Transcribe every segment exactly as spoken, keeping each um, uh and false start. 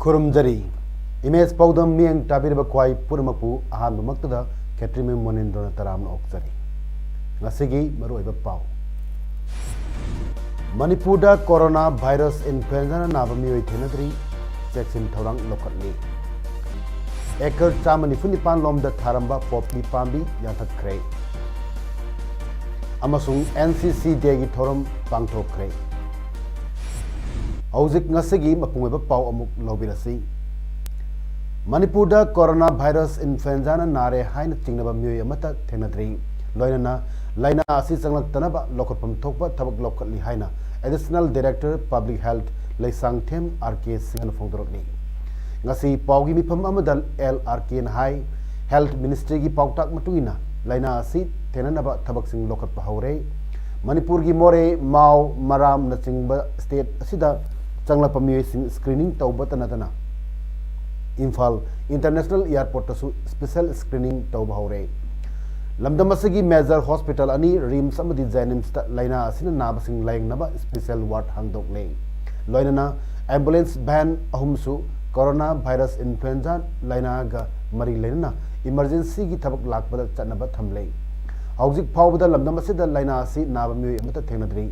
ꯈꯨꯔꯨꯝꯖꯔꯤ꯫ Image ꯄꯥꯎꯗꯝ ꯃꯤꯠꯌꯦꯡ ꯇꯥꯕꯤꯔꯤꯕ ꯈ꯭ꯋꯥꯏ ꯄꯨꯝꯅꯃꯛꯄꯨ ꯑꯍꯥꯟꯕꯃꯛꯇꯗ ꯈꯦꯇ꯭ꯔꯤꯃꯌꯨꯝ ꯃꯣꯅꯦꯟꯗ꯭ꯔꯣꯅ ꯇꯔꯥꯝꯅ ꯑꯣꯛꯆꯔꯤ꯫ ꯉꯁꯤꯒꯤ ꯃꯔꯨꯑꯣꯏꯕ ꯄꯥꯎ꯫ ꯃꯅꯤꯄꯨꯔꯗ ꯀꯣꯔꯣꯅꯥ ꯚꯥꯏꯔꯁ ꯏꯟꯐ꯭ꯂꯨꯑꯦꯟꯖꯥꯅ ꯅꯥꯕ ꯃꯤꯑꯣꯏ ꯊꯦꯡꯅꯗ꯭ꯔꯤ, ꯆꯦꯛꯁꯤꯟ ꯊꯧꯔꯥꯡ ꯂꯧꯈꯠꯂꯤ꯫ ꯑꯦꯀꯔ ꯆꯥꯝꯃ ꯅꯤꯐꯨ ꯅꯤꯄꯥꯟ ꯂꯣꯝꯗ ꯊꯥꯔꯝꯕ ꯄꯣꯄꯤ ꯄꯥꯝꯕꯤ ꯌꯥꯟꯊꯠꯈ꯭ꯔꯦ꯫ ꯑꯃꯁꯨꯡ ꯑꯦꯟ ꯁꯤ ꯁꯤ ꯗꯦꯒꯤ ꯊꯧꯔꯝ ꯄꯥꯡꯊꯣꯛꯈ꯭ꯔꯦ꯫ ꯍꯧꯖꯤꯛ ꯉꯁꯤꯒꯤ ꯃꯄꯨꯡ ꯑꯣꯏꯕ ꯄꯥꯎ ꯑꯃꯨꯛ ꯂꯧꯕꯤꯔꯁꯤ꯫ ꯃꯅꯤꯄꯨꯔꯗ ꯀꯣꯔꯣꯅꯥ ꯚꯥꯏꯔꯁ ꯏꯟꯐ꯭ꯂꯨꯑꯦꯟꯖꯥꯅ ꯅꯥꯔꯦ ꯍꯥꯏꯅ ꯆꯤꯡꯅꯕ ꯃꯤꯑꯣꯏ ꯑꯃꯠꯇ ꯊꯦꯡꯅꯗ꯭ꯔꯤ꯫ ꯂꯣꯏꯅꯅ ꯂꯥꯏꯅꯥ ꯑꯁꯤ ꯆꯪꯂꯛꯇꯅꯕ ꯂꯧꯈꯠꯐꯝ ꯊꯣꯛꯄ ꯊꯕꯛ ꯂꯧꯈꯠꯂꯤ ꯍꯥꯏꯅ additional director public health Leishangthem R K ꯁꯤꯡꯍꯅ ꯐꯣꯡꯗꯣꯔꯛꯂꯤ꯫ ꯉꯁꯤ ꯄꯥꯎꯒꯤ ꯃꯤꯐꯝ ꯑꯃꯗ ꯑꯦꯜ ꯑꯥꯔ ꯀꯦꯅ ꯍꯥꯏ, ꯍꯦꯜꯊ ꯃꯤꯅꯤꯁꯇ꯭ꯔꯤꯒꯤ ꯄꯥꯎꯇꯥꯛ ꯃꯇꯨꯡ ꯏꯟꯅ ꯂꯥꯏꯅꯥ ꯑꯁꯤ ꯊꯦꯡꯅꯅꯕ ꯊꯕꯛꯁꯤꯡ ꯂꯧꯈꯠꯄ ꯍꯧꯔꯦ꯫ ꯃꯅꯤꯄꯨꯔꯒꯤ ꯃꯣꯔꯦ, ꯃꯥꯎ, ꯃꯔꯥꯝꯅꯆꯤꯡꯕ ꯁ꯭ꯇꯦꯠ ꯑꯁꯤꯗ ꯆꯪꯂꯛꯄ ꯃꯤꯑꯣꯏꯁꯤꯡ ꯁ꯭ꯀ꯭ꯔꯤꯅꯤꯡ ꯇꯧꯕꯇ ꯅꯠꯇꯅ ꯏꯝꯐꯥꯜ ꯏꯟꯇꯔꯅꯦꯁꯅꯦꯜ ꯑꯦꯌꯔꯄꯣꯔꯠꯇꯁꯨ ꯁ꯭ꯄꯦꯁꯦꯜ ꯁ꯭ꯀ꯭ꯔꯤꯅꯤꯡ ꯇꯧꯕ ꯍꯧꯔꯦ꯫ ꯂꯝꯗꯝ ꯑꯁꯤꯒꯤ ꯃꯦꯖꯔ ꯍꯣꯁꯄꯤꯇꯥꯜ ꯑꯅꯤ, ꯔꯤꯝꯁ ꯑꯃꯗꯤ ꯖꯦꯅꯤꯝꯁꯇ ꯂꯥꯏꯅꯥ ꯑꯁꯤꯅ ꯅꯥꯕꯁꯤꯡ ꯂꯥꯌꯦꯡꯅꯕ ꯁ꯭ꯄꯦꯁꯦꯜ ꯋꯥꯔꯗ ꯍꯥꯡꯗꯣꯛꯂꯦ꯫ ꯂꯣꯏꯅꯅ ꯑꯦꯝꯕꯨꯂꯦꯟꯁ ꯚꯦꯟ ꯑꯍꯨꯝꯁꯨ ꯀꯣꯔꯣꯅꯥ ꯚꯥꯏꯔꯁ ꯏꯟꯐ꯭ꯂꯨꯑꯦꯟꯖꯥ ꯂꯥꯏꯅꯥꯒ ꯃꯔꯤ ꯂꯩꯅꯅ ꯏꯃꯔꯖꯦꯟꯁꯤꯒꯤ ꯊꯕꯛ ꯂꯥꯛꯄꯗ ꯆꯠꯅꯕ ꯊꯝꯂꯦ꯫ ꯍꯧꯖꯤꯛ ꯐꯥꯎꯕꯗ ꯂꯝꯗꯝ ꯑꯁꯤꯗ ꯂꯥꯏꯅꯥ ꯑꯁꯤ ꯅꯥꯕ ꯃꯤꯑꯣꯏ ꯑꯃꯠꯇ ꯊꯦꯡꯅꯗ꯭ꯔꯤ꯫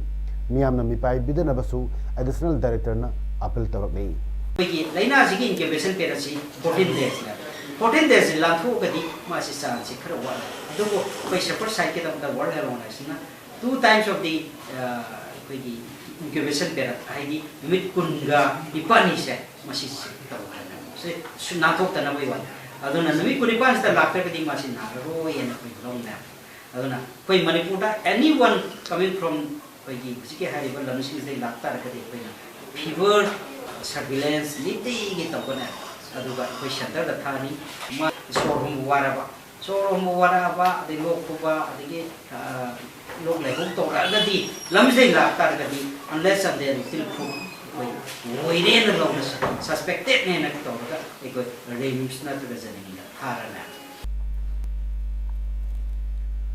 ꯃꯤꯌꯥꯝꯅ ꯃꯤꯄꯥꯏꯕꯤꯗꯅꯕꯁꯨ ꯑꯦꯗꯤꯁꯅꯦꯜ ꯗꯥꯏꯔꯦꯛꯇꯔꯅ ꯑꯥꯄꯤꯜ ꯇꯧꯔꯛꯂꯤ꯫ ꯑꯩꯈꯣꯏꯒꯤ ꯂꯥꯏꯅꯥꯁꯤꯒꯤ incubation period ꯑꯁꯤ fourteen days ꯅꯦꯕ꯫ Fourteen days ꯂꯥꯟꯊꯣꯛꯑꯒꯗꯤ ꯃꯥꯁꯤ ꯆꯥꯟꯁꯁꯤ ꯈꯔ ꯋꯥꯠꯂꯦ꯫ ꯑꯗꯨꯕꯨ ꯑꯩꯈꯣꯏ shepherd side ꯀꯤꯗꯃꯛꯇ World Health Organization ꯅ two times of the, ꯑ, ꯑꯩꯈꯣꯏꯒꯤ incubation period, ꯍꯥꯏꯗꯤ ꯅꯨꯃꯤꯠ ꯀꯨꯟꯒ ꯅꯤꯄꯥꯜꯅꯤꯁꯦ ꯃꯁꯤ ꯇꯧ ꯍꯥꯏꯅ ꯁꯤ ꯁꯨ-, ꯅꯥꯟꯊꯣꯛꯇꯅꯕꯒꯤ ꯋꯥꯅꯤ꯫ ꯑꯗꯨꯅ ꯅꯨꯃꯤꯠ ꯀꯨꯟꯅꯤꯄꯥꯜꯁꯤꯗ ꯂꯥꯛꯇ꯭ꯔꯒꯗꯤ ꯃꯥꯁꯤ ꯅꯥꯔꯔꯣꯏ ꯍꯥꯏꯅ ꯑꯩꯈꯣꯏ ꯂꯧꯅꯩ꯫ ꯑꯗꯨꯅ ꯑꯩꯈꯣꯏ ꯃꯅꯤꯄꯨꯔꯗ anyone coming from ꯑꯩꯈꯣꯏꯒꯤ ꯍꯧꯖꯤꯛꯀꯤ ꯍꯥꯏꯔꯤꯕ ꯂꯝꯁꯤꯡꯁꯤꯗꯒꯤ ꯂꯥꯛꯇꯥꯔꯒꯗꯤ ꯑꯩꯈꯣꯏꯅ fever Surveillance ꯅꯤꯇꯤꯒꯤ ꯇꯧꯒꯅꯤ꯫ ꯑꯗꯨꯒ ꯑꯩꯈꯣꯏ centreꯗ ꯊꯥꯅꯤ꯫ ꯃꯥ ꯁꯣꯔ ꯍꯣꯟꯕ ꯋꯥꯔꯕ, ꯁꯣꯔ ꯍꯣꯟꯕ ꯋꯥꯔꯛꯑꯕ, ꯑꯗꯩ ꯂꯣꯛ ꯈꯨꯕ, ꯑꯗꯒꯤ ꯂꯣꯛ ꯂꯥꯏꯍꯧ ꯇꯧꯔꯛꯑꯒꯗꯤ, ꯂꯝꯁꯤꯗꯩ ꯂꯥꯛꯇꯥꯔꯒꯗꯤ unless and until proof ꯑꯩꯈꯣꯏ ꯂꯣꯏꯔꯦꯅ ꯂꯧꯔꯁꯨ, suspectedꯅꯦꯅ ꯇꯧꯔꯒ ꯑꯩꯈꯣꯏ RIMS ꯅꯠꯇ꯭ꯔꯒ ꯖꯦꯅꯤꯅꯤꯗ ꯊꯥꯔꯅꯤ꯫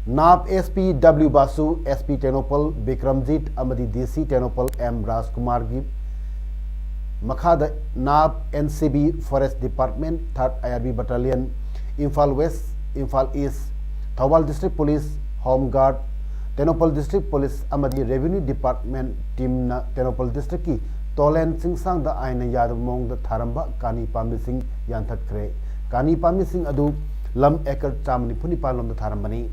ꯅꯥꯞ SP W ꯕꯥꯁꯨ, SP Tengnoupal Bikramjit ꯑꯃꯗꯤ DC ꯇꯦꯡꯅꯧꯄꯜ M ꯔꯥꯖꯀꯨꯃꯥꯔꯒꯤ ꯃꯈꯥꯗ ꯅꯥꯞ, NCB, Forest Department, Third IRB Battalion, Imphal West, Imphal East, Thoubal District Police, Home Guard, Tengnoupal District Police ꯑꯃꯗꯤ Revenue Department teamꯅ ꯇꯦꯡꯅꯧꯄꯜ districtꯀꯤ ꯇꯣꯂꯦꯟ ꯆꯤꯡꯁꯥꯡꯗ ꯑꯥꯏꯟꯅ ꯌꯥꯗꯕ ꯃꯑꯣꯡꯗ ꯊꯥꯔꯝꯕ ꯀꯥꯅꯤ ꯄꯥꯝꯕꯤꯁꯤꯡ ꯌꯥꯟꯊꯠꯈ꯭ꯔꯦ꯫ ꯀꯥꯅꯤ ꯄꯥꯝꯕꯤꯁꯤꯡ ꯑꯗꯨ ꯂꯝ acre ꯆꯥꯝꯃ ꯅꯤꯐꯨ ꯅꯤꯄꯥꯟ ꯂꯣꯝꯗ ꯊꯥꯔꯝꯕꯅꯤ꯫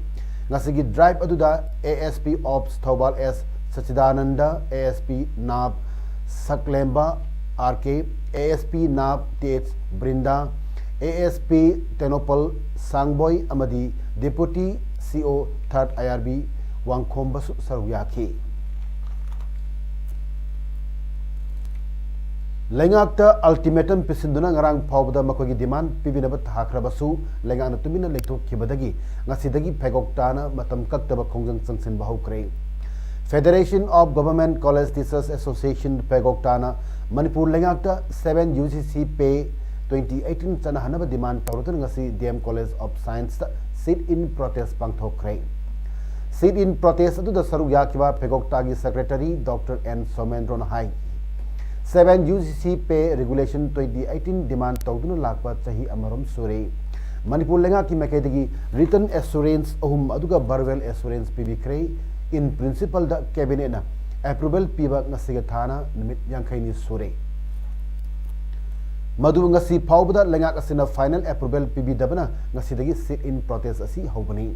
ꯉꯁꯤꯒꯤ drive ꯑꯗꯨꯗ ASP Ops Thoubal S ꯁꯆꯤꯗꯥꯅꯟꯗ, ASP ꯅꯥꯞ ꯁꯛꯂꯦꯝꯕ RK, ASP ꯅꯥꯞ TH ꯕ꯭ꯔꯤꯟꯗꯥ, ASP Tengnoupal ꯁꯥꯡꯕꯣꯏ ꯑꯃꯗꯤ Deputy CO Third IRB ꯋꯥꯡꯈꯣꯝꯕꯁꯨ ꯁꯔꯨꯛ ꯌꯥꯈꯤ꯫ ꯂꯩꯉꯥꯛꯇ ultimatum ꯄꯤꯁꯤꯟꯗꯨꯅ ꯉꯔꯥꯡ ꯐꯥꯎꯕꯗ ꯃꯈꯣꯏꯒꯤ demand ꯄꯤꯕꯤꯅꯕ ꯊꯥꯈ꯭ꯔꯕꯁꯨ ꯂꯩꯉꯥꯛꯅ ꯇꯨꯃꯤꯟꯅ ꯂꯩꯊꯣꯛꯈꯤꯕꯗꯒꯤ ꯉꯁꯤꯗꯒꯤ ꯐꯦꯒꯣꯛ ꯇꯥꯅ ꯃꯇꯝ ꯀꯛꯇꯕ ꯈꯣꯡꯖꯪ ꯆꯪꯁꯤꯟꯕ ꯍꯧꯈ꯭ꯔꯦ꯫ Federation of Government College Teachers Association ꯐꯦꯒꯣꯛ ꯇꯥꯅ Manipur ꯂꯩꯉꯥꯛꯇ seven UGC pay twenty eighteen ꯆꯠꯅꯍꯟꯅꯕ demand ꯇꯧꯔꯗꯨꯅ ꯉꯁꯤ DM College of Scienceꯇ sit-in protest ꯄꯥꯡꯊꯣꯛꯈ꯭ꯔꯦ꯫ Sit-in protest ꯑꯗꯨꯗ ꯁꯔꯨꯛ ꯌꯥꯈꯤꯕ ꯐꯦꯒꯣꯛꯇꯥꯒꯤ secretary Doctor N ꯁꯣꯃꯦꯟꯗ꯭ꯔꯣꯅ ꯍꯥꯏ, seven UGC pay regulation twenty eighteen demand ꯇꯧꯗꯨꯅ ꯂꯥꯛꯄ ꯆꯍꯤ ꯑꯃꯔꯣꯝ ꯁꯨꯔꯦ꯫ ꯃꯅꯤꯄꯨꯔ ꯂꯩꯉꯥꯛꯀꯤ ꯃꯥꯏꯀꯩꯗꯒꯤ written assurance ꯑꯍꯨꯝ ꯑꯗꯨꯒ verbal assurance ꯄꯤꯕꯤꯈ꯭ꯔꯦ꯫ In principleꯗ cabinetꯅ approval ꯄꯤꯕ ꯉꯁꯤꯒ ꯊꯥꯅ ꯅꯨꯃꯤꯠ ꯌꯥꯡꯈꯩꯅꯤ ꯁꯨꯔꯦ꯫ ꯃꯗꯨ ꯉꯁꯤ ꯐꯥꯎꯕꯗ ꯂꯩꯉꯥꯛ ꯑꯁꯤꯅ final approval ꯄꯤꯕꯤꯗꯕꯅ ꯉꯁꯤꯗꯒꯤ sit-in protest ꯑꯁꯤ ꯍꯧꯕꯅꯤ꯫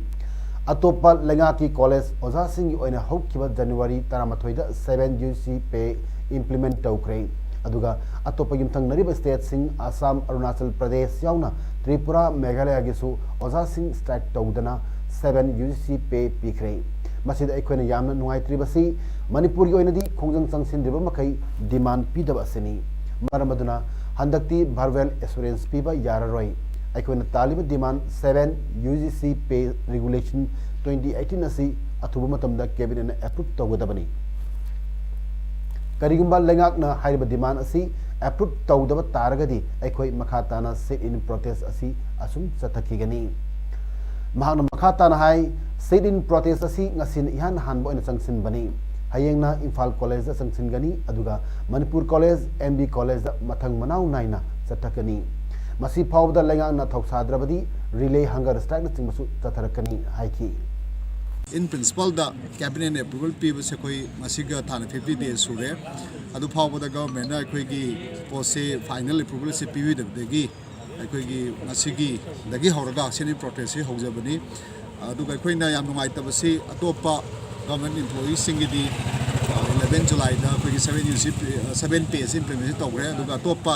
ꯑꯇꯣꯞꯄ ꯂꯩꯉꯥꯛꯀꯤ college ꯑꯣꯖꯥꯁꯤꯡꯒꯤ ꯑꯣꯏꯅ ꯍꯧꯈꯤꯕ January ꯇꯔꯥꯃꯥꯊꯣꯏꯗ seven UGC pay implement ꯇꯧꯈ꯭ꯔꯦ꯫ ꯑꯗꯨꯒ ꯑꯇꯣꯞꯄ ꯌꯨꯝꯊꯪꯅꯔꯤꯕ stateꯁꯤꯡ ꯑꯁꯥꯝ, ꯑꯔꯨꯅꯥꯆꯜ ꯄ꯭ꯔꯗꯦꯁ ꯌꯥꯎꯅ ꯇ꯭ꯔꯤꯄꯨꯔꯥ, ꯃꯦꯘꯥꯂꯌꯥꯒꯤꯁꯨ ꯑꯣꯖꯥꯁꯤꯡ strike ꯇꯧꯗꯅ seven UGC pay ꯄꯤꯈ꯭ꯔꯦ꯫ ꯃꯁꯤꯗ ꯑꯩꯈꯣꯏꯅ ꯌꯥꯝꯅ ꯅꯨꯡꯉꯥꯏꯇ꯭ꯔꯤꯕꯁꯤ ꯃꯅꯤꯄꯨꯔꯒꯤ ꯑꯣꯏꯅꯗꯤ ꯈꯣꯡꯖꯪ ꯆꯪꯁꯤꯟꯗ꯭ꯔꯤꯕ ꯃꯈꯩ demand ꯄꯤꯗꯕ ꯑꯁꯤꯅꯤ꯫ ꯃꯔꯝ ꯑꯗꯨꯅ ꯍꯟꯗꯛꯇꯤ verbal assurance ꯄꯤꯕ ꯌꯥꯔꯔꯣꯏ꯫ ꯑꯩꯈꯣꯏꯅ ꯇꯥꯜꯂꯤꯕ demand seven UGC pay regulation twenty eighteen ꯑꯁꯤ ꯑꯊꯨꯕ ꯃꯇꯝꯗ cabinetꯅ approve ꯇꯧꯒꯗꯕꯅꯤ꯫ ꯀꯔꯤꯒꯨꯝꯕ ꯂꯩꯉꯥꯛꯅ ꯍꯥꯏꯔꯤꯕ demand ꯑꯁꯤ approve ꯇꯧꯗꯕ ꯇꯥꯔꯒꯗꯤ ꯑꯩꯈꯣꯏ ꯃꯈꯥ ꯇꯥꯅ sit-in protest ꯑꯁꯤ ꯑꯁꯨꯝ ꯆꯠꯊꯈꯤꯒꯅꯤ꯫ ꯃꯍꯥꯛꯅ ꯃꯈꯥ ꯇꯥꯅ ꯍꯥꯏ, sit-in protest ꯑꯁꯤ ꯉꯁꯤꯅ ꯏꯍꯥꯟ ꯍꯥꯟꯕ ꯑꯣꯏꯅ ꯆꯪꯁꯤꯟꯕꯅꯤ꯫ ꯍꯌꯦꯡꯅ ꯏꯝꯐꯥꯜ ꯀꯣꯂꯦꯖꯗ ꯆꯪꯁꯤꯟꯒꯅꯤ, ꯑꯗꯨꯒ ꯃꯅꯤꯄꯨꯔ ꯀꯣꯂꯦꯖ, MB ꯀꯣꯂꯦꯖꯗ ꯃꯊꯪ ꯃꯅꯥꯎ ꯅꯥꯏꯅ ꯆꯠꯊꯒꯅꯤ꯫ ꯃꯁꯤ ꯐꯥꯎꯕꯗ ꯂꯩꯉꯥꯛꯅ ꯊꯧꯁꯥꯗ꯭ꯔꯕꯗꯤ relay hunger strikeꯅꯆꯤꯡꯕꯁꯨ ꯆꯠꯊꯔꯛꯀꯅꯤ ꯍꯥꯏꯈꯤ꯫ In principleꯗ cabinetꯅ approval ꯄꯤꯕꯁꯦ ꯑꯩꯈꯣꯏ ꯉꯁꯤꯒ ꯊꯥꯅ fifty days ꯁꯨꯔꯦ꯫ ꯑꯗꯨ ꯐꯥꯎꯕꯗ governmentꯅ ꯑꯩꯈꯣꯏꯒꯤ ꯄꯣꯠꯁꯦ final approvalꯁꯦ ꯄꯤꯕꯤꯗꯕꯗꯒꯤ ꯑꯩꯈꯣꯏꯒꯤ ꯉꯁꯤꯒꯤꯗꯒꯤ ꯍꯧꯔꯒ sit-in protestꯁꯤ ꯍꯧꯖꯕꯅꯤ꯫ ꯑꯗꯨꯒ ꯑꯩꯈꯣꯏꯅ ꯌꯥꯝ ꯅꯨꯡꯉꯥꯏꯇꯕꯁꯤ ꯑꯇꯣꯞꯄ government employeeꯁꯤꯡꯒꯤꯗꯤ eleven Julyꯗ ꯑꯩꯈꯣꯏꯒꯤ seven UGC seven payꯁꯤ implement ꯇꯧꯈ꯭ꯔꯦ꯫ ꯑꯗꯨꯒ ꯑꯇꯣꯞꯄ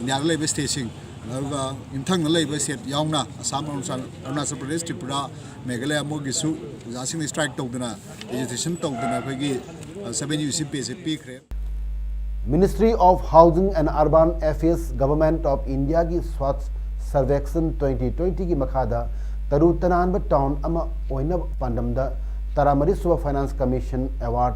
ꯏꯟꯗꯤꯌꯥꯗ ꯂꯩꯕ stateꯁꯤꯡ, ꯑꯗꯨꯒ ꯌꯨꯝꯊꯪꯅ ꯂꯩꯕ state ꯌꯥꯎꯅ ꯑꯁꯥꯝ, ꯑꯔꯨꯅꯥꯆꯜ, ꯑꯔꯨꯅꯥꯆꯜ ꯄ꯭ꯔꯗꯦꯁ, ꯇ꯭ꯔꯤꯄꯨꯔꯥ, ꯃꯦꯘꯥꯂꯌꯥ ꯃꯣꯏꯒꯤꯁꯨ ꯑꯣꯖꯥꯁꯤꯡꯅ strike ꯇꯧꯗꯅ, agitation ꯇꯧꯗꯅ ꯑꯩꯈꯣꯏꯒꯤ seven UGC payꯁꯦ ꯄꯤꯈ꯭ꯔꯦ꯫ Ministry of Housing and Urban Affairs, Government of Indiaꯒꯤ Swachh Survekshan twenty twentyꯒꯤ ꯃꯈꯥꯗ ꯇꯔꯨ ꯇꯅꯥꯟꯕ town ꯑꯃ ꯑꯣꯏꯅꯕ ꯄꯥꯟꯗꯝꯗ ꯇꯔꯥꯃꯔꯤ ꯁꯨꯕ Finance Commission Award